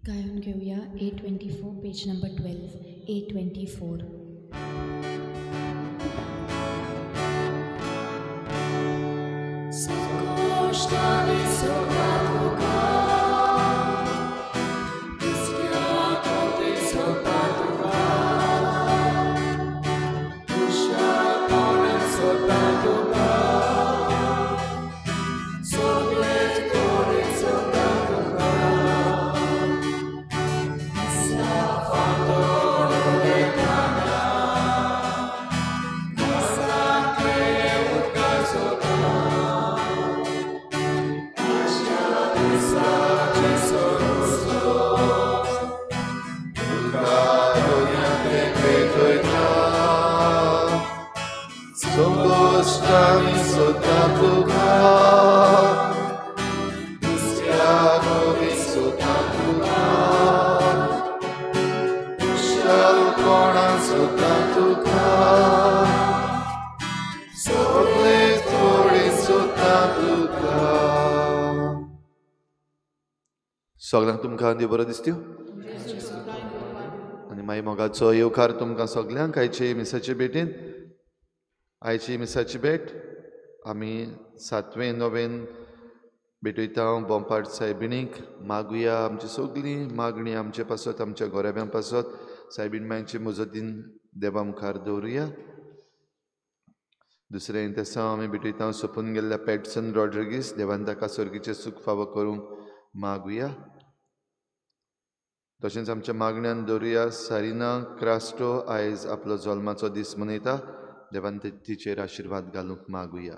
गायन घेवया 824 पेज नंबर 12 824. सगळ्यांक तुमकां देव बरो दिसत्यो आनी मागीर मोगाचो येवकार तुमकां सगल्यांक आयचे मिसाचे भेटेन. आयची मिसाची भेट आमी सातवें नोवेन भेटयता बोंपाट सायबिणीक. मागुया आमची सगळी मागणी आमचे पासत, आमच्या गोरेब्यां पासत सायबीण मांयचे मुजतीन देवा मुखार दवरुया. दुसरें तेसांव आमी भेटयता सोंपून गेल्ल्या पॅटसन रॉड्रिगीस, देवान ताका सर्गीचें सूख फावो करूंक मागुया. तशेंच आमच्या मागण्यान दवरुया सारिना क्रास्टो आयज आपलो जल्माचो दीस मनयता, देवान तिचेर आशिर्वाद घालूंक मागुया.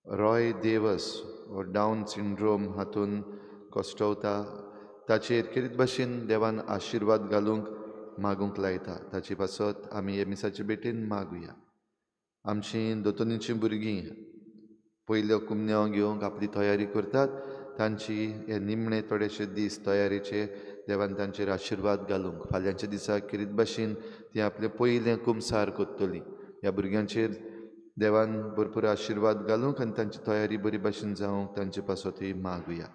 रॉय देवस हो डावन सिंड्रोम हातून कश्टवता, ताचेर खेरीत भाशेन देवान आशिर्वाद घालूंक मागूंक लायता, ताचे पासत आमी हे मिसाचे भेटेन मागुया. आमची दोतोनीची भुरगीं पयल्यो कुमन्यांव घेवंक आपली तयारी करतात, तांची हे निमणे थोडेशे दीस तयारेचे देवान तांचेर आशिर्वाद घालूंक. फाल्यांच्या दिसा खेरीत भाशेन ती आपलें पयलें कुमसार करतली. ह्या भुरग्यांचेर देवान भरपूर आशिर्वाद घालूंक आनी तांची तयारी बरी भाशेन जावंक तांचे पासतूय मागुया.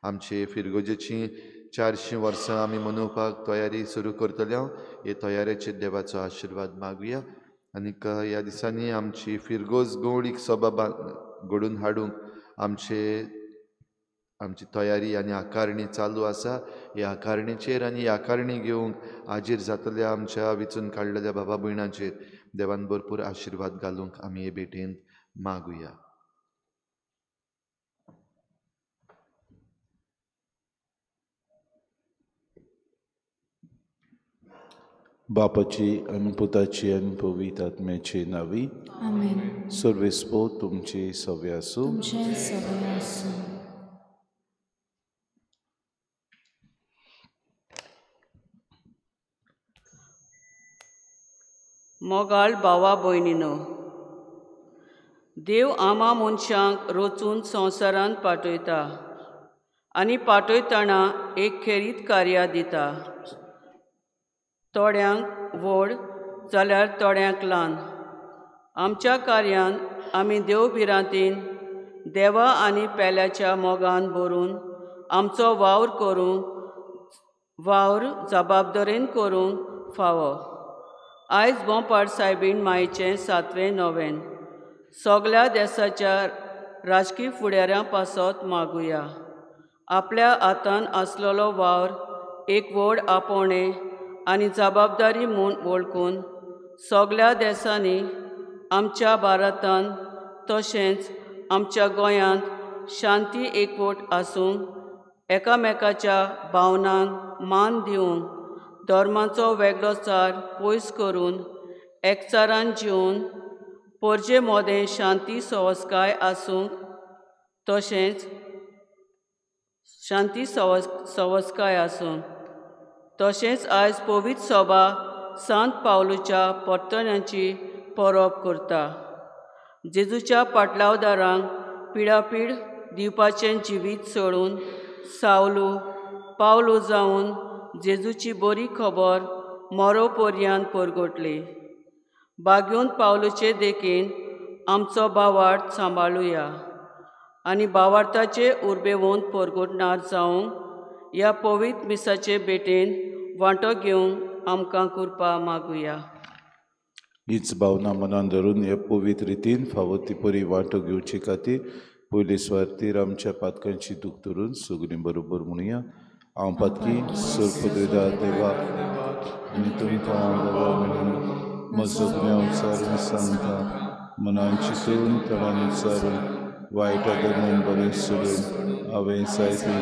आमचे फिरगोजेची 400 वर्सां आमी मनोवपाक तयारी सुरू करतले, हे तयारेचेर देवाचो आशिर्वाद मागुया. आनीक ह्या दिसांनी आमची फिरगोज गवळीक सभा घडून हाडूंक आमची तयारी आनी आकारणी चालू आसा. ह्या आकारणीचेर आनी आकारणी घेवंक आजीर जातल्या आमच्या विचून काडलेल्या बाबा भयणांचेर देवान भरपूर आशिर्वाद घालूंक आमी हे भेटेंत मागुया. बापाची आनी पुताची आनी पवित्र आत्म्याची नावी आमेन. सर्वेस्पो तुमचे सवे आसूं. तुमचे सवे आसूं. मोगाळ भावा भयणीनो, देव आमा मनशांक रचून संवसारांत पाठयता आनी पाठयतना एक खेरीत कार्या दिता. थोड्यांक व्हड जाल्यार थोड्यांक ल्हान. आमच्या कार्यान आमी देव भिरांतीन देवा आनी पेल्याच्या मोगान भरून आमचो वावर करूंक वावर जबाबदारेन करूंक फावो. आयज बोंपाड सायबीण मायचें सातवें नोवेन सगल्या देसाच्या राजकी फुडाऱ्यां पासत मागुया. आपल्या हातान आसलेलो वावर एक व्हड आपोवणें आनी जबाबदारी म्हूण वळखून सगल्या देसांनी आमच्या भारतान तशेंच आमच्या गोंयांत शांती एकवट आसूंक एकामेकाच्या भावनांक मान दिवंक धर्माचो वेगळोचार पयस करून एकचारान जिवन पोरजे मोदें शांती सवसकाय आसूंक तशेंच शांती सवसकाय आसूंक तशेंच आयज पवित्र सभा सांत पावलूच्या परतण्याची परब करता. जेजूच्या पाटलावदारांक पिडापीड दिवपाचें जिवीत सोडून सावलू पावलू जावन जेजूची बरी खबर मोरो पर्यांत परगटली. बागेवन पावलूचे देखीन आमचो भावार्थ सांबाळुया आनी भावार्थाचे उर्बेवंत परगटणार जावंक ह्या पवित्र मिसाचे भेटेन वांटो घेवंक आमकां कृपा मागुया. हीच भावना मनान धरून हे पवित्र रितीन फावो ती परी वांटो घेवचे खातीर पयले सुवातेर आमच्या पातकांची दूख धरून सगळीं बरोबर म्हणुया. हांव पातकी सोरपदवेदा देवा आनी तुमकां देवा म्हणून म्हजो गुन्यांव उच्चारून सांगता. मनान चिंतून तणान उच्चारून वायट आदरून बरें सोडून हांवें जायते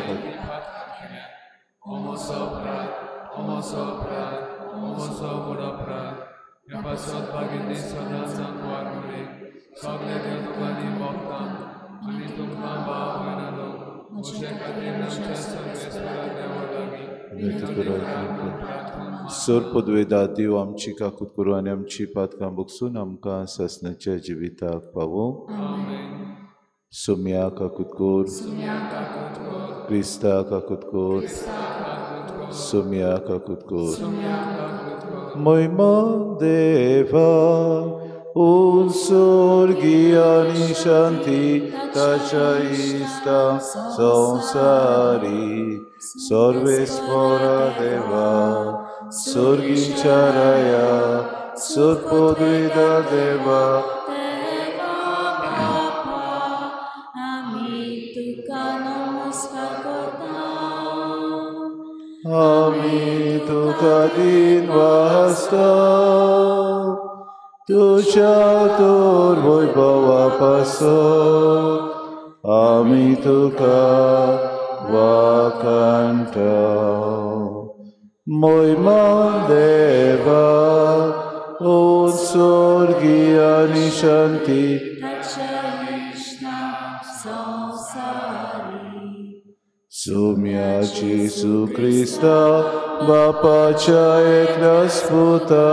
सर पदवेदा देव आमची काकूत करूं आनी आमची पातकां बगसून आमकां सासणाच्या जिविताक पावो. सोम्या काकूत कोर, क्रिस्ता काकूत कोर, सोम्या काकूत कोर. महिमा देवा उत्सर्गी आनी शांती ताच्या इश्टा संवसारी सर्वेस्परा देवा स्वर्गीच्या राया सोदपदवेदा देवा आमी तुका दिन वाचता तुज्या तोर वैभवा पासत आमी तुका वाखाणटा. महिमा देवा उत्सर्गी आनी शांती सोम्या जेजू क्रिस्ता बापाच्या एकल्याच पुता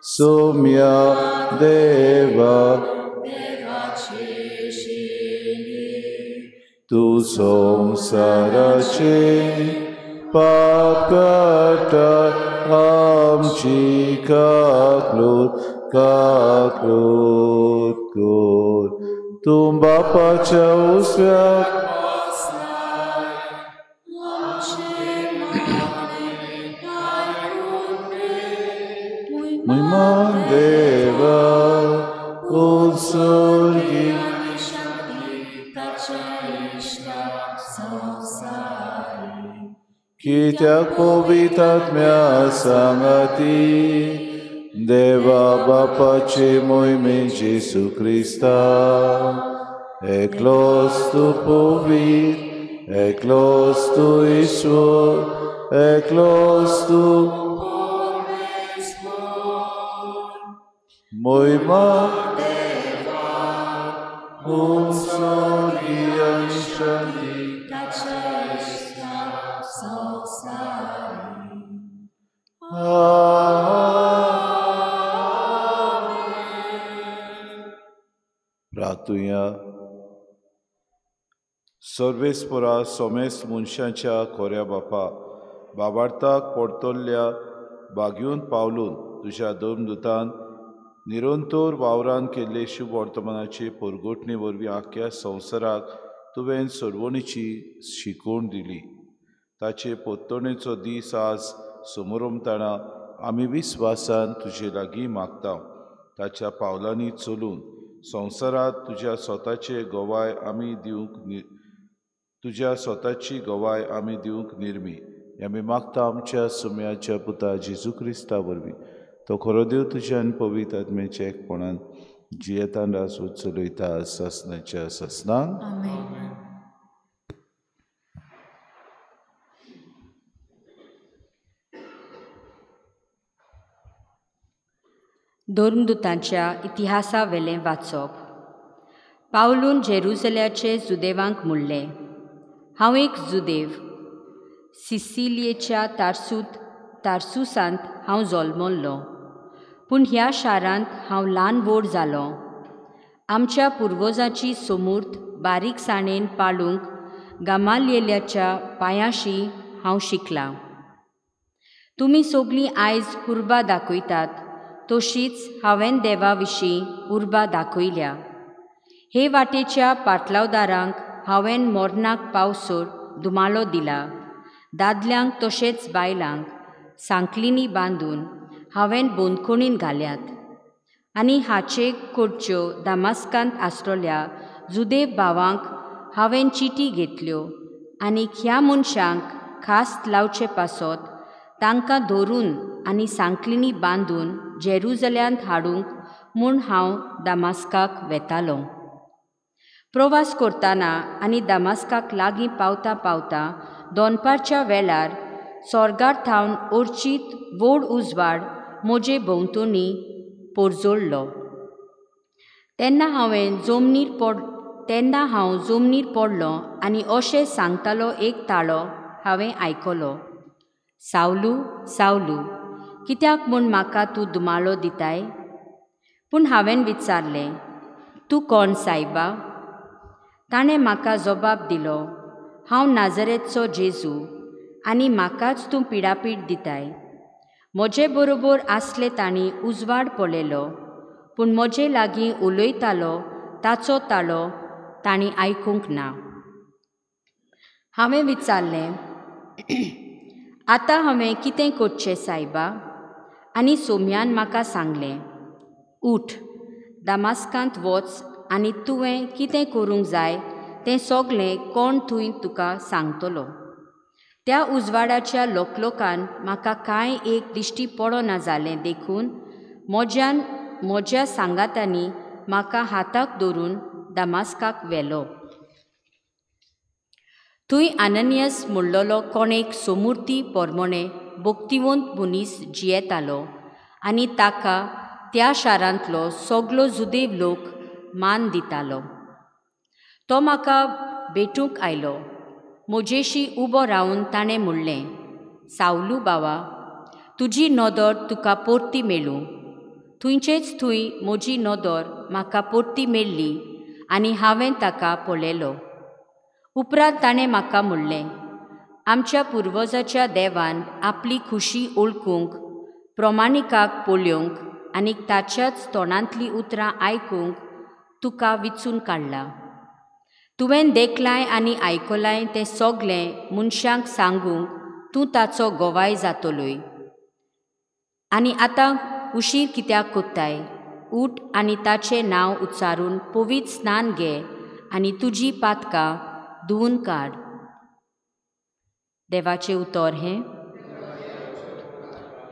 सोम्या देवा तूं संवसाराचे पाप काडटा आमची काकलूत काकलूत कर. तूं बापाच्या उस्व्याक महिमा देवा उत्सर्गी कित्याक पवित्र आत्म्या सांगाती देवा बापाचे मोहिमे जेजू क्रिस्ता एकलोच तूं पवित्र, एकलोच तूं ईश्वर, एकलोच तूं महिमा उत्सर्गी आनी शांती. प्रार्थुया. सर्वेस्परा सोमेस्त मनशाच्या खोऱ्या बापा बाबार्थाक पडतल्या बागयून पावलून तुज्या धर्मदूतान निरंतर वावरान केल्ले शुभ वर्तमानाचे परगटणे वरवीं आख्या संवसाराक तुवें सोडवणीची शिकवण दिली. ताचे पोत्तणेचो दीस आज समोरमताना आमी विस्वासान तुजे लागीं मागता. ताच्या पावलांनी चलून संवसारांत तुज्या स्वताचे गवाय आमी दिवंक तुज्या स्वताची गवाय आमी दिवंक निर्मी. आमी मागता आमच्या सुम्याच्या पुता जेजू क्रिस्ता वरवीं. तो खरो देव तुज्या आनी पवित्र आत्म्याच्या एकपणान जियेतान राजवट चलयता सासणाच्या सासणाक. धर्मदूतांच्या इतिहासावेलें वाचप. पावलून जेरुजल्याचे जुदेवांक म्हणलें, हांव एक जुदेव, सिसिलियेच्या तार्सुसांत हांव जल्मल्लो, पूण ह्या शारांत हांव ल्हान व्हड जालो. आमच्या पुर्वजांची सोमूर्त बारीकसाणेन पाळूंक गामालियेलाच्या पांयाशी हांव शिकलां. तुमी सगळीं आयज उर्बा दाखयतात तशीच हांवें देवा विशीं उर्बा दाखयल्या. हे वाटेच्या पाटलावदारांक हांवें मरणाक पावसर धुमालो दिला दादल्यांक तशेंच बायलांक सांकलिनी बांदून हांवें बंदखणीन घाल्यात आनी हाचे कडच्यो दामास्कांत आसलेल्या जुदेव भावांक हांवें चिटी घेतल्यो आनी ह्या मनशांक खास लावचे पासत तांकां धरून आनी सांकलिनी बांदून जेरुजल्यांत हाडूंक म्हूण हांव दामास्काक वेतालो. प्रवास करतना आनी दामास्काक लागीं पावता पावता दोनपारच्या वेळार सोर्गार थावन ओर्चीत व्हड उजवाड म्हजे भोंवतणी पोरजोळ्ळो. तेन्ना हांव जमनीर पडलो आनी अशें सांगतालो एक ताळो हांवें आयकलो, सावलू सावलू, कित्याक म्हूण म्हाका तूं दुमाळो दिताय? पूण हांवें विचारलें, तूं कोण सायबा? ताणें म्हाका जबाब दिलो, हांव नाजरेतचो जेजू आनी म्हाकाच तूं पिडापीड दिताय. म्हजे बरोबर आसले तांणी उजवाड पळयलो, पूण म्हजे लागीं उलयतालो ताचो ताळो तांणी आयकूंक ना. हांवें विचारलें, आतां हांवें कितें करचें सायबा? आनी सोम्यान म्हाका सांगलें, उठ, दामास्कांत वच आनी तुवें कितें करूंक जाय तें सगलें कोण थंय तुका सांगतलो. त्या उजवाडाच्या लोकलोकान म्हाका कांय एक दिश्टी पडना जालें, देखून म्हज्यान म्हज्या सांगातांनी म्हाका हाताक धरून दामास्काक व्हेलो. थंय आननियस म्हणलेलो कोण एक सोमुर्ती पोरमोणे भक्तिवंत मनीस जियेतालो आनी ताका त्या शारांतलो सगलो जुदेव लोक मान दितालो. तो म्हाका भेटूंक आयलो. म्हजेशी उबो रावन ताणें म्हणलें, सावलू बाबा, तुजी नदर तुका परती मेळूं. थंयचेच थंय म्हजी नदर म्हाका परती मेळ्ळी आनी हांवें ताका पळयलो. उपरांत ताणें म्हाका म्हणलें, आमच्या पुर्वजाच्या देवान आपली खुशी ओळखूंक, प्रमाणिकाक पळोवंक आनी ताच्याच तोंडांतलीं उतरां आयकूंक तुका विचून काडला. तुवें देखलाय आनी आयकलाय तें सगलें मनशांक सांगूंक तूं ताचो गोवाय जातलोय. आनी आतां उशीर कित्याक कोत्ताय? उठ आनी ताचें नांव उच्चारून पवित्र स्नान घे आनी तुजी पातकां धुवून काड. देवाचें उतर हें.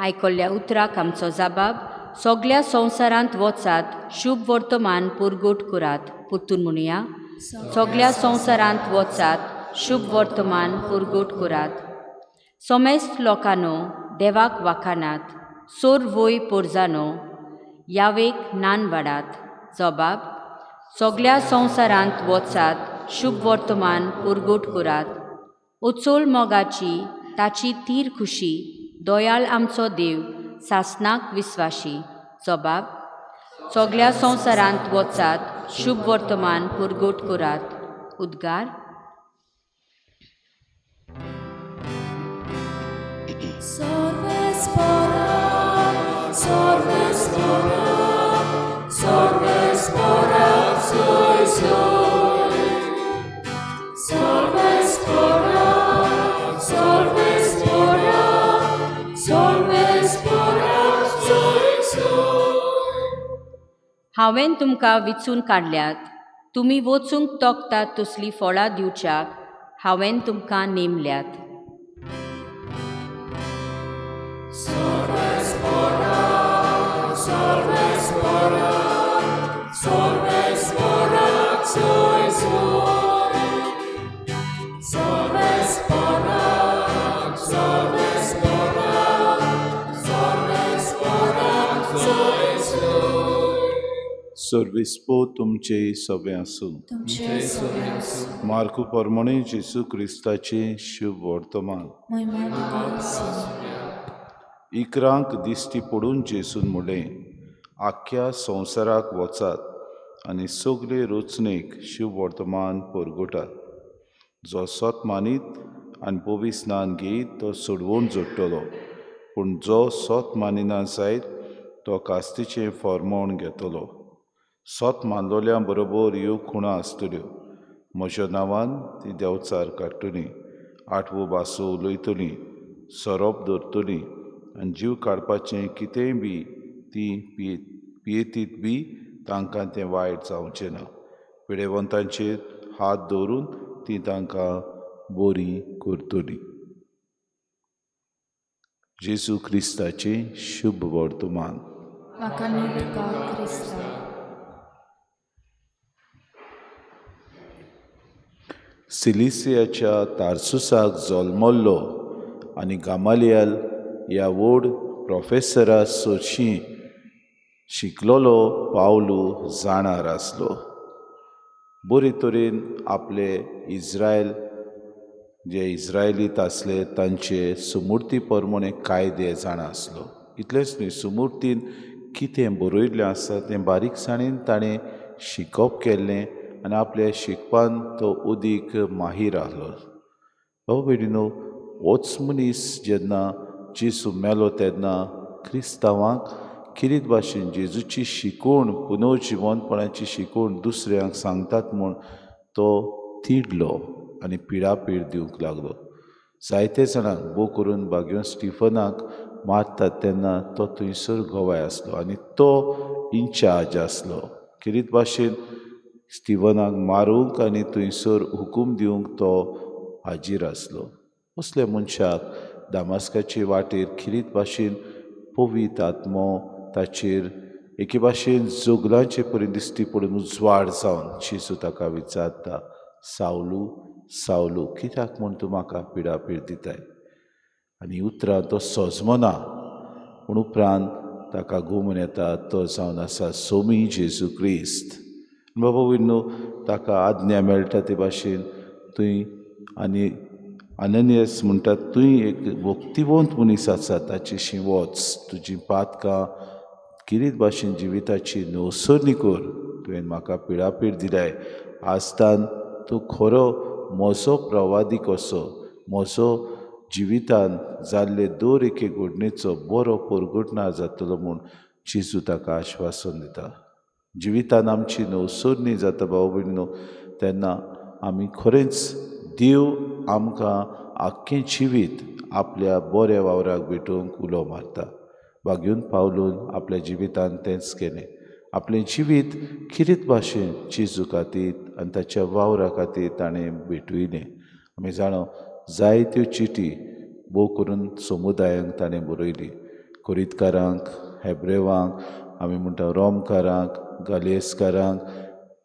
आयकल्ल्या उतराक आमचो जबाब, सगल्या संवसारांत वचात, शुभ वर्तमान परगट करात. परतून म्हणुया, सगल्या संवसारांत वचात, शुभ वर्तमान परगट करात. समेस्त लोकांनो देवाक वाखानात, सोर वय पोरजानो यावेक नान वाडात. जबाब, सगल्या संवसारांत वचात, शुभ वर्तमान परगट करात. उचोल मोगाची ताची तीर खुशी, दयाळ आमचो देव सासनाक विस्वाशी. जबाब, सगल्या संवसारांत वचात, शुभ वर्तमान परगट करात. उद्गार. हांवें तुमकां विचून काडल्यात, तुमी वचूंक तोखतात तसलीं फळां दिवच्याक हांवें तुमकां नेमल्यात. सर्विस्पो तुमचे सगळे आसूं. मार्कू परमणे जेजू क्रिस्ताचें शुभ वर्तमान. इकरांक दिश्टी पडून जेजून म्हणलें, आख्ख्या संवसाराक वचात आनी सगळे रचणेक शुभ वर्तमान परगटात. जो सत मानीत आनी पवित्र स्नान घेयत तो सोडवून जोडटलो, पूण जो सत मानिना जायत तो कास्तीचें फॉर्मोण घेतलो. सत मानलोल्या बरोबर ह्यो खुणां आसतल्यो, म्हज्या नांवान ती देंवचार काडटली आठवो भासो उलयतलीं, सोरोप धरतलीं आनी जीव काडपाचें कितेंय बी तीं पियेतीत बी तांकां तें वायट जावचें ना. पिडेवंतांचेर हात दवरून ती तांकां बरी करतली. जेजू क्रिस्ताचें शुभ वर्तमान. सिलिसियाच्या तार्सुसाक जल्मल्लो आनी गामालियल ह्या व्हड प्रोफेसरा सरशीं शिकलोलो पावलू जाणार आसलो. बरे तरेन आपले इज्रायल जे इज्रायलीत आसले तांचे सुमुर्ती प्रमाणे कायदे जाणा आसलो. इतलेंच न्हय, सुमुर्तीन कितें बरयल्लें आसा तें बारीकसाणेन ताणें शिकप केल्लें आनी आपल्या शिकपान तो उदीक माहीर आसलो. बाबा भयणीनो, होच मनीस जेन्ना जेजू मेलो तेन्ना क्रिस्तांवांक किरीत भाशेन जेजूची शिकवण, पुनर्जिवंतपणाची शिकवण दुसऱ्यांक सांगतात म्हूण तो तिडलो आनी पिडापीड दिवंक लागलो. जायते जाणांक बो करून बागेवन स्टिफनाक मारतात तेन्ना तो थंयसर गवाय आसलो आनी तो इन्चार्ज आसलो. किरीत भाशेन स्टिफनाक मारूंक आनी थंयसर हुकूम दिवंक तो हाजीर आसलो. असल्या मनशाक दामास्काचे वाटेर खिरीत भाशेन पवित्र आत्मो ताचेर एके भाशेन जोगलांचे परी दिश्टी पडून उजवाड जावन जेजू ताका विचारता, सावलू सावलू कित्याक म्हूण तूं म्हाका पिडापीड दिताय? आनी उतरां तो सोजमना, पूण उपरांत ताका घुमून येता तो जावन आसा सोमी जेजू क्रिस्त. बाबा भयणीनो, ताका आज्ञा मेळटा ते भाशेन तुंय आनी अननियस म्हणटा, तुंय एक भक्तिवंत मनीस आसा, ताचेशी वच, तुजी पातकां किरीत भाशेन जिविताची नवसरणी कर, तुवें म्हाका पिडापीड दिलाय, आजतान तूं खरो म्हजो प्रवादी कसो म्हजो जिवितान जाल्ले दर एके घडणेचो बरो परगटना जातलो म्हूण जेजू ताका आश्वासन दिता. जिवितान आमची नवसरणी जाता भाव भयणीनो, तेन्ना आमी खरेंच देव आमकां आख्खें जिवीत आपल्या बऱ्या वावराक भेटोवंक उलो मारता. बागेवन पावलून आपल्या जिवितान तेंच केलें. आपलें जिवीत किरीत भाशेन जेजू खातीर आनी ताच्या वावरा खातीर ताणें भेटयलें. आमी जाणा जायत्यो चिटी भोव करून समुदायांक ताणें बरयली, कोरितकारांक, हेब्रेवांक, आमी म्हणटा रोमकारांक, गालियसकारांक,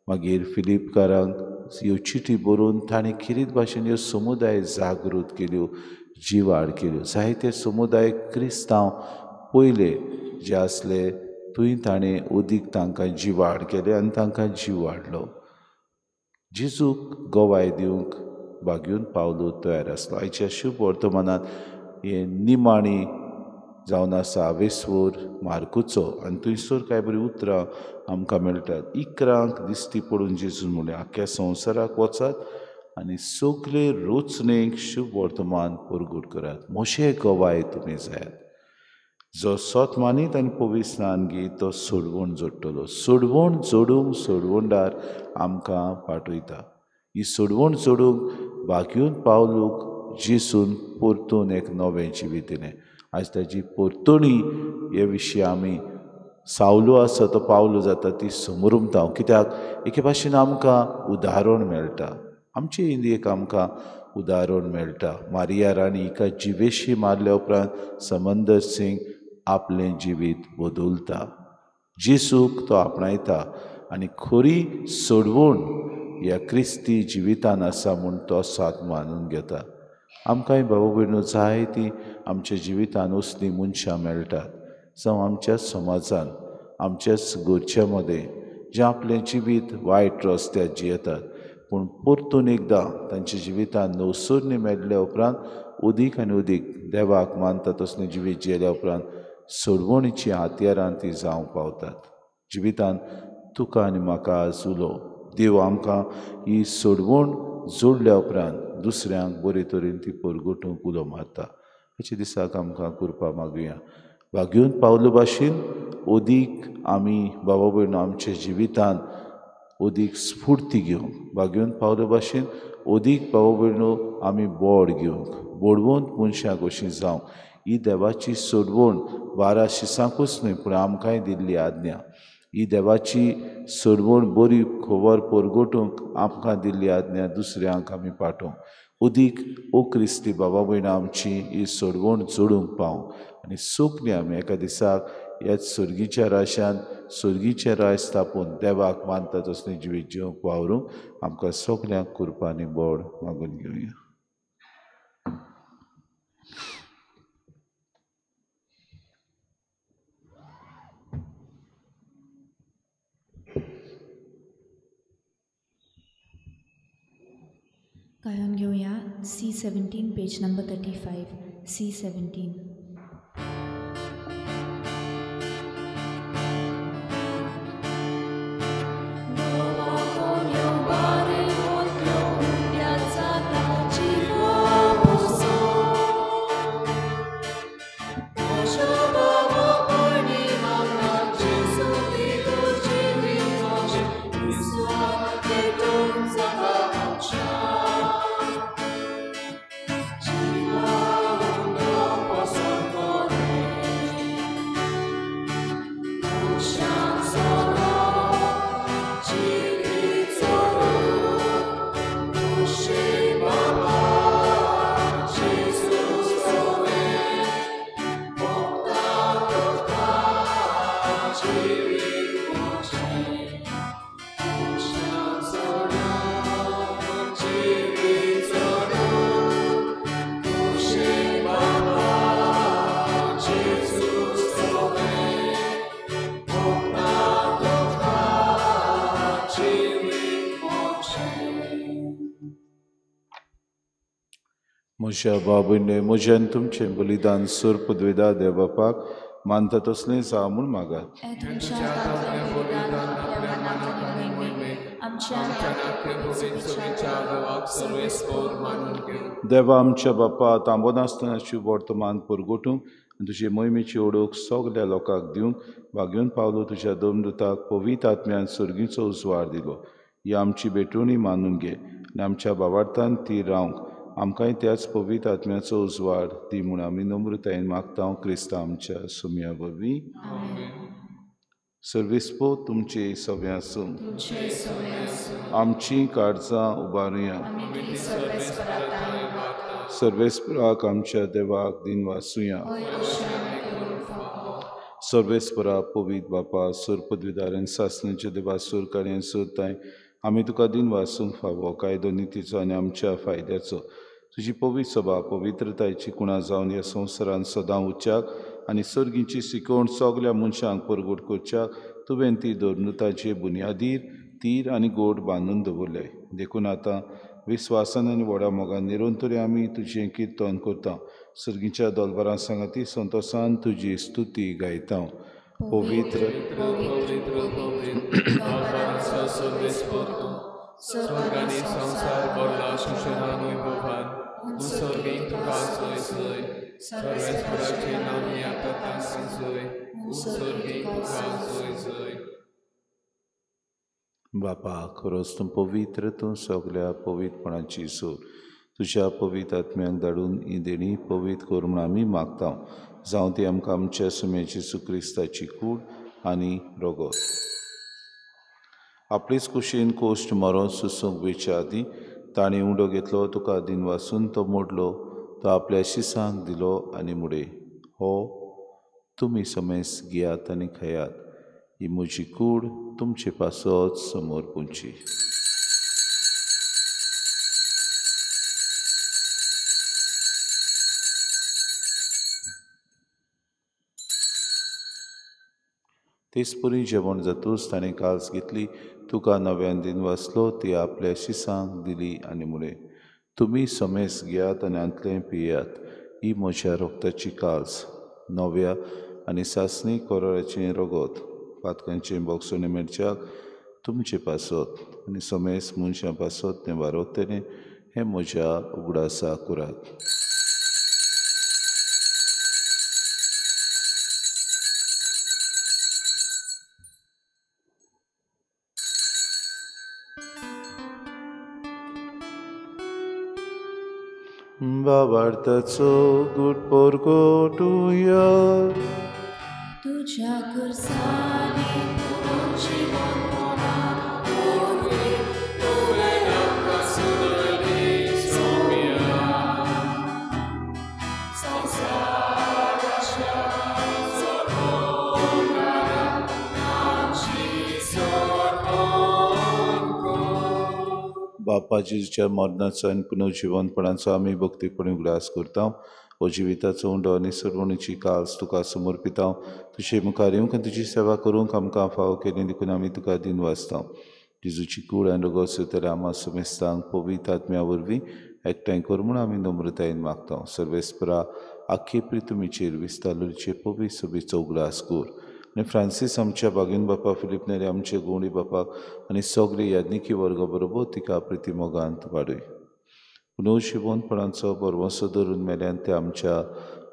मागीर फिलिपकारांक ह्यो चिटी बरोवन ताणें किरीत भाशेन ह्यो समुदाय जागृत केल्यो, जिवाड केल्यो. जायते समुदाय क्रिस्तांव पयले जे आसले थंय ताणें उदीक तांकां जिवाड केलें आनी तांकां जीव वाडलो. जेजूक गवाय दिवंक बागेवन पावलू तयार आसलो. आयच्या शुभ वर्तमानांत हें निमाणी जावन आसा आवेस्वोर मार्कुचो आनी थंयसर कांय बरीं उतरां आमकां मेळटात. 11 दिश्टी पडून जेजून म्हणलें, आख्ख्या संवसाराक वचात आनी सगळे रोचणेक शुभ वर्तमान परगट करात, म्हजे गवाय तुमी जायात. जो सत मानीत आनी पवित्र स्नान घेत तो सोडवण जोडटलो. सोडवण जोडूंक सोडवणदार आमकां पाठयता. ही सोडवण जोडूंक बागेवन पावलूक जेजून परतून एक नवें जिवीत दिलें. आयज ताजी परतणी हे विशीं आमी सावलू आसा तो पावलू जाता ती समरुमता. कित्याक एके भाशेन आमकां उदाहरण मेळटा, आमचे इंडियेक आमकां उदाहरण मेळटा. मारिया राणी हिका जिवेशी मारल्या उपरांत समंदर सिंग आपलें जिवीत बदलता, जेजूक तो आपणायता आनी खरी सोडवण ह्या क्रिस्ती जिवितान आसा म्हूण तो साथ मानून घेता. आमकांय भाव भयणो जायतीं आमच्या जिवितान असलीं मनशां मेळटात, जावं आमच्या समाजान, आमच्याच घरच्या मदें, जे आपलें जिवीत वायट रस्त्यार जियेतात, पूण परतून एकदां तांच्या जिवितान नवसरणी मेळ्ळ्या उपरांत उदीक आनी उदीक देवाक मानता तसलें जिवीत जियेल्या उपरांत सोडवणीची हत्यारान ती जावंक पावतात. जिवितान तुका आनी म्हाका आज उलो देव आमकां ही सोडवण जोडल्या उपरांत दुसऱ्यांक बरे तरेन ती परगटूंक उलो मारता. हाचे दिसाक आमकां कृपा मागुया. बागेवन पावलू भाशेन अदीक आमी बाबा भयणो आमच्या जिवितान अदीक स्फुर्ती घेवंक, बागेवन पावलू भाशेन अदीक भाव भयणो आमी बोड घेवंक बोडवंत मनशां कशीं जावंक ही देवाची सोडवण 12 शिसांकूच न्हय पूण आमकांय दिल्ली आज्ञा. ही देवाची सोडवण बरी खबर परगटूंक आमकां दिल्ली आज्ञा दुसऱ्यांक आमी पाठोवंक. अदीक ओ क्रिस्ती बाबा भयणां आमची ही सोडवण जोडूंक पावूं आनी सोंपली आमी एका दिसाक ह्याच सर्गीच्या राशान सर्गीचें राय स्थापून देवाक मानता तसलें जिवीत जिवंक वावरूंक आमकां सगल्यांक कुरपांनी बोड मागून घेवया. गायन घेवया C17 page number 35. C17. म्हज्या बाबूने म्हज्यान तुमचें बलिदान सोर पदवेदा देव बापाक मानता तसलें जावं म्हूण मागात. देवा आमच्या बापा तांबो नासतनाची वर्तमान परगटूंक आनी तुजे मोहिमेची ओळख सगल्या लोकांक दिवंक वागेवन पावलो तुज्या दोमदूताक पवित्र आत्म्यान सर्गीचो उजवाड दिलो. ही आमची भेटवणी मानून घे आनी आमच्या बाबार्थान ती रावंक आमकांय त्याच पवित्र आत्म्याचो उजवाड दी म्हूण आमी नम्रतायेन मागता क्रिस्ता आमच्या सुम्या वरवीं. सर्वेस्पो तुमचे सगळें आसूं. आमची काळजां उबारुया. सर्वेस्पराक आमच्या देवाक दिन वासुया. सर्वेस्परा पवित्र बापा सोर पदवीदारान सासण्याच्या देवा सोर कार्यान सोदताय आमी तुका दिन वासूंक फावो कायदो नितीचो आनी आमच्या फायद्याचो. तुजी पवित्र सभा पवित्रतायेची कुणा जावन ह्या संवसारान सदां उच्चाक आनी सर्गीची शिकवण सगल्या मनशांक परगट करच्याक तुवें ती धर्नुताचे बुन्यादीर तीर आनी गोड बांदून दवरले. देखून आतां विस्वासान आनी व्हडा मोगान निरंतर आमी तुजें किर्तन करता. सर्गीच्या दोलबारां सांगाती संतोसान तुजी स्तुती गायता. पवित्र बापा खरोच तूं पवित्र, तूं सगल्या पवित्रपणाची सूर. तुज्या पवित्र आत्म्याक धाडून ही देणी पवित्र कर म्हूण आमी मागता. जावं ती आमकां आमच्या सुम्याची सुक्रिस्ताची कूड आनी रगत. आपलीच कुशीन कोश्ट मरोन सुसूंक वेच्या आदीं ताणें उंडो घेतलो, तुका दिन वासून तो मोडलो, तो आपल्या शिसांक दिलो आनी मुडे, हो तुमी समेस घेयात आनी खायात, ही म्हजी कूड तुमचे पासत समोर पुंची. तेच परी जेवण जातूच ताणें काल्स घेतली, तुका नव्यान दिन वाचलो, ती आपल्या शिसांक दिली आनी म्हळें, तुमी समेस घेयात आनी हांतलें पियात, ही म्हज्या रोगताची काल्स, नव्या आनी सासणी कोराचें रगत, पातकांचें बोगसणें मेळच्याक तुमचे पासत आनी समेस मनशां पासत तें वारवतलें, हें म्हज्या उगडासा करात. बाबार्थाचो गुड पोरगोटुया तुझ्या कुर्सानी पुनर्जिवंतपणा वरवीं तुवें आमकां सुदरली सोम्या संवसाराच्या सोडोवणाऱ्या आमची सोडवण कर. बापा जेजूच्या मरणाचो आनी पुनर्जिवंतपणाचो आमी भक्तीपणी उगडास करता. हो जिविताचो उंडो आनी सरवणीची कास तुका समर्पिता. तुजे मुखार येवंक आनी तुजी सेवा करूंक आमकां फावो केली देखून आमी तुका दिनवासता. जेजूची कूड आनी रगत सोदतल्या आमा समेस्तांक पवित्र आत्म्या वरवीं एकठांय कर म्हूण आमी नम्रतायेन मागता. सर्वेस्परा आख्खे प्रितुमीचेर विस्तारचे पवित्र सभेचो उगडास कर आनी फ्रांसीस आमच्या बागीन बापा, फिलीप नेरी आमचे गोंडी बापाक आनी सगळे याज्ञिकी वर्गा बरोबर तिका प्रिती मोगांत वाडय. पुनर्जिवंतपणाचो भरवंसो धरून मेल्यान ते आमच्या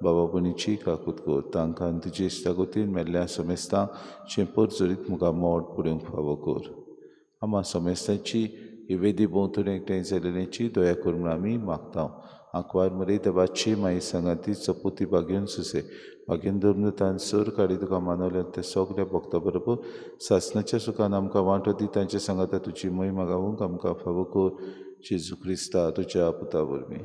बाबा भयणीची काकूत कर. तांकां आनी तुजे इश्टागतीन मेल्ल्या समेस्तांक चेंपर जरीत मुखार मोड पुरोवंक फावो कर. आमा समेस्तांची ही वेदी भोंवतणी एकठांय जाल्ल्याची दया कर म्हूण आमी मागता. आंकवार मरे देवाची माई सांगाती चपोती बागेवन सुसे बागेन धर्मतान सर काडी तुका मानवल्या त्या सगल्या भक्ता बरोबर सासणाच्या सुखान आमकां वांटो दी. तांचे सांगाता तुजी महिमा गावूंक आमकां फावो कर. जेजू क्रिस्ता तुज्या पुता वरवीं.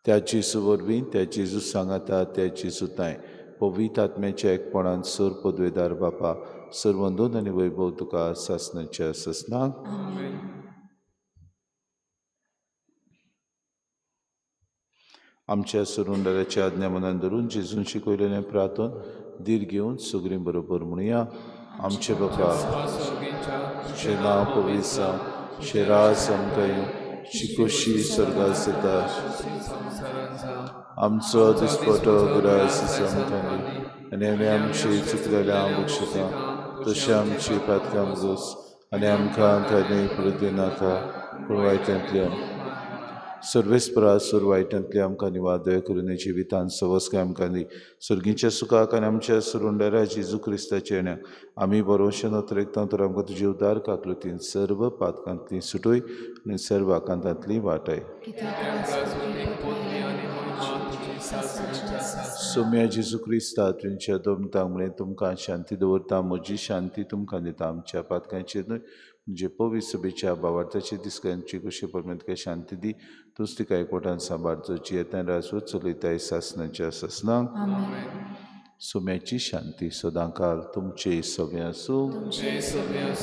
त्या जेजू वरवीं, त्या जेजू सांगाता, त्या जेजू तांय पवित्र आत्म्याच्या एकपणान सर पदवेदार बापा सर्वंदोन आनी वैभव तुका सासणाच्या सासणाक. आमच्या सरुंडराच्या आज्ञा मनान धरून जेजून शिकयलेलें प्रार्थन धीर घेवन सगळीं बरोबर म्हणुया. आमचे बापा, तुजें नांव पवित्र जावं, तुजें राज आमकां येवं, तुजी खोशी स्वर्गांत जाता. आमचो दिसपटो ग्रास आमकां दी आनी आमी आमची चुकलेल्या बक्षिता तशें आमची पातकां गोस आनी आमकां थंय पडूं दिनाका पूण वायटांतल्यान सर्वेस्परा सुर वायटांतली आमकां निवादय करून जिवितान सवस्काय आमकां दी. सर्गीच्या सुखाक आनी आमच्या सुरुंडरा जेजू क्रिस्ताच्या येण्याक आमी बरोवशे नोतरेकता तर आमकां तुजी उदार काकलुतीन सर्व पातकांतली सुटय आनी सर्व आकांतांतली वाटय. सोम्या जेजू क्रिस्ता तुमच्या दोमतांक म्हळें तुमकां शांती दवरता, म्हजी शांती तुमकां दिता. आमच्या पातकांचेर न्हय म्हणजे पवित्र सभेच्या बावार्थाचे दिसकांची कशी परमेत काय शांती दी. तूंच तिका एकवटान सांबाळ जो येतान राजवत चलयताय सासणाच्या सासणाक. सोम्याची शांती सदांकाल तुमचे सगळे आसूं.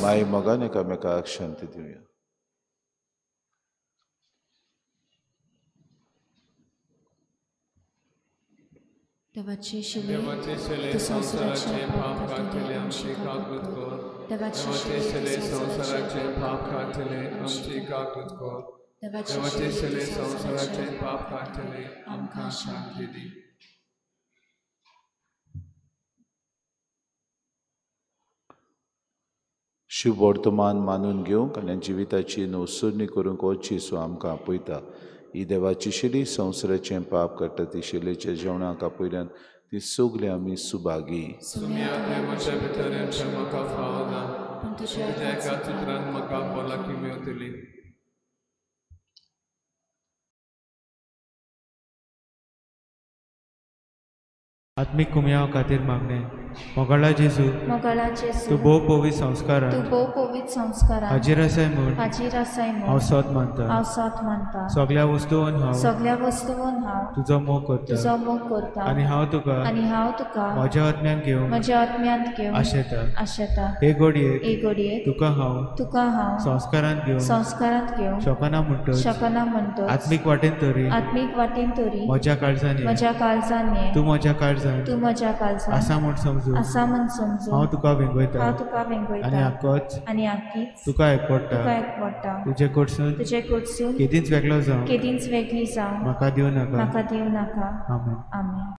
माय मोगान एकामेकाक शांती दिवया. देवाचे शिले संवसाराचे पाप काडटले आमची काकूत कर. देवाचे शिले संवसाराचे पाप काडटले आमची काकूत कर. देवाचे शिले संवसाराचे पाप काडटले आमकां शांती दी. शिव वर्तमान मानून घेवंक आनी जिविताची नवसरणी करूंक हो जेजू आमकां आपयता. ही देवाची शिली संवसाराचें पाप काडटा. ती शिलेच्या जेवणाक आपयल्यान ती सगळीं आमी सुभागी. आत्मीक कुमयाव खातीर मागणें. मोगाळा जेजू, तूं भोव पवित्र संस्कारान हाजीर आसाय म्हूण हांव सोद मानता. सगळ्या वस्तून हांव तुजो मोग करता आनी हांव तुका म्हज्या आत्म्यान घेवंक आशेता. हे घडयेक तुका हांव संस्कारांत घेवंक शकना म्हणटच आत्मीक वाटेन तरी म्हज्या काळजान ये, तूं म्हज्या काळजान आसा म्हूण समजून हांव तुका वेंगयता आनी आकीच तुका एकवटा. तुजे कडसून केदींच वेगळो जावं म्हाका दिवं नाका. आमेन. आमेन.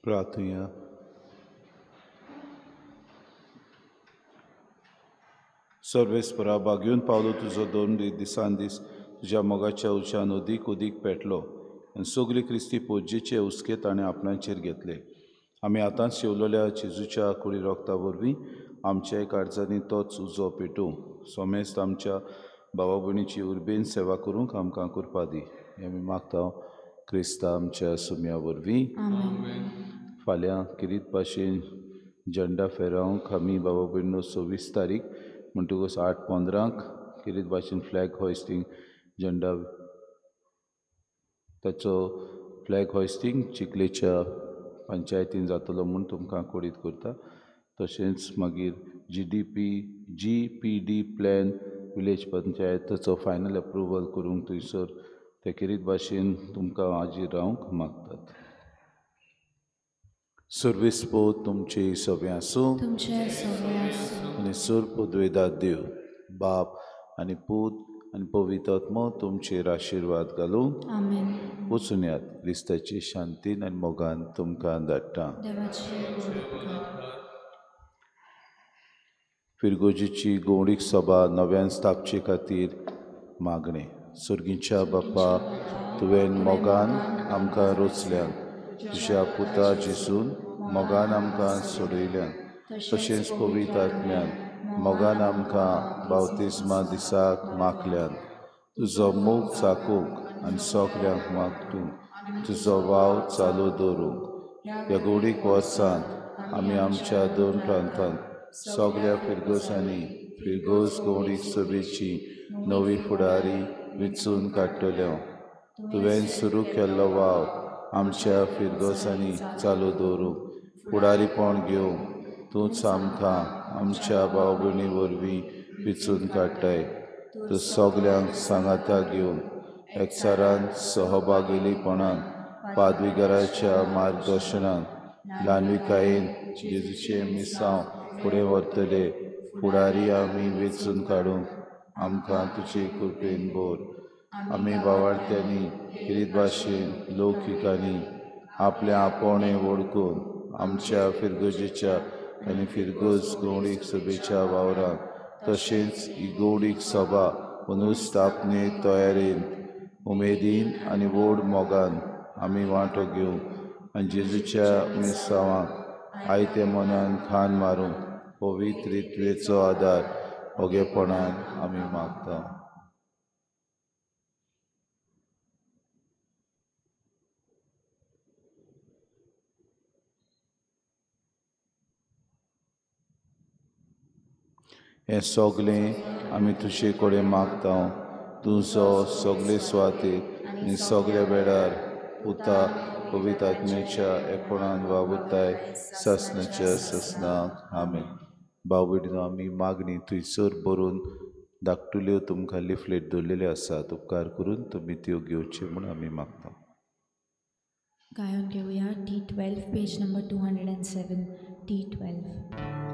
प्रार्थुया. सर्वेस्परा बागेवन पावलो तुजो दोन दिसान दीस तुज्या मोगाच्या उच्यान अदीक अदीक पेटलो आनी सगळी क्रिस्ती पोजेचे हुस्के ताणें आपणाचेर घेतले. आमी आतांच शेवलेल्या जेजूच्या कुडी रोगता वरवीं आमच्या काळजांनी तोच उजो पेटूं. सोमेस्त आमच्या भावा भयणीची उर्बेन सेवा करूंक आमकां कृपा दी. हें आमी मागता क्रिस्ता आमच्या सुम्या वरवीं. फाल्यां किरीत भाशेन झेंडा फेरावंक आमी बाबा भयणीनो 26 तारीख म्हणटकूच 8:15 किरीत भाशेन फ्लॅग होयस्टींग झेंडा ताचो फ्लॅग होयस्टींग चिखलेच्या पंचायतीन जातलो म्हूण तुमकां कळीत करता. तशेंच मागीर G P D plan village पंचायतीचो final approval करूंक थंयसर ते किरीत भाशेन तुमकां हाजीर रावंक मागतात. सर्वेस पोत तुमचे सगळें आसूं आनी सोर पदवेदात देव बाप आनी पूत आनी पवित्र आत्मो तुमचेर आशिर्वाद घालूं. वचून यात क्रिस्ताची शांतीन आनी मोगान तुमकां धाडटा. फिरगोजीची गौडीक सभा नव्यान स्थापचे खातीर मागणें. सर्गीच्या बापा, तुवें मोगान आमकां रोचल्यान, तुज्या पुता जेजून मोगान आमकां सोडयल्यान, तशेंच पवित्र आत्म्यान मोगान आमकां बावतिज्मा दिसाक मागल्यान. तुजो मोग चाकूंक आनी सगल्यांक मागतूंक तुजो वाव चालू दवरूंक ह्या गौडीक वर्सांत आमी आमच्या दोन प्रांतांत सगल्या फिरगोजांनी फिरगोज गौडीक सभेची नवी फुडारी विचून काडटल्यो. तुवें सुरू केल्लो वाव आमच्या फिरगोजांनी चालू दवरूंक फुडारीपण घेवंक तूंच आमकां आमच्या भाव भयणी वरवीं विचून काडटाय. तूं सगल्यांक सांगाता घेवन एकचारान सहभागीपणान पादविगाराच्या मार्गदर्शनान ल्हानविकायेन जेजूचें मिसांव फुडें व्हरतले फुडारी आमी वेंचून काडूंक आमकां तुजे कृपेन भर. आमी बावार्थ्यांनी किरीत भाशेन लौकिकांनी आपलें आपोवणें वळखून आमच्या फिरगोजेच्या आनी फिरगोज गौडीक सभेच्या वावरांत तशेंच ही गौडीक सभा पुनर्स्थापने तयारेन उमेदीन आनी व्हड मोगान आमी वांटो घेवंक आनी जेजूच्या मिसांवाक आयते मनान खान मारूंक पवित्रित्वेचो आदार ओगेपणान आमी मागता. हें सगळें आमी तुजे कडेन मागता. तुजो सगळे सुवातेर आनी सगळ्या वेळार पुता पवित्र आत्म्याच्या एकपणान वावुरताय सासणाच्या सासणाक. आमेन. भाव भयणीनो, आमी मागणी थंयसर बरोवन धाकटुल्यो तुमकां लिफलेट दवरलेल्यो आसात. उपकार करून तुमी त्यो घेवच्यो म्हूण आमी मागता. गायन घेवया T12 page number 207 T12.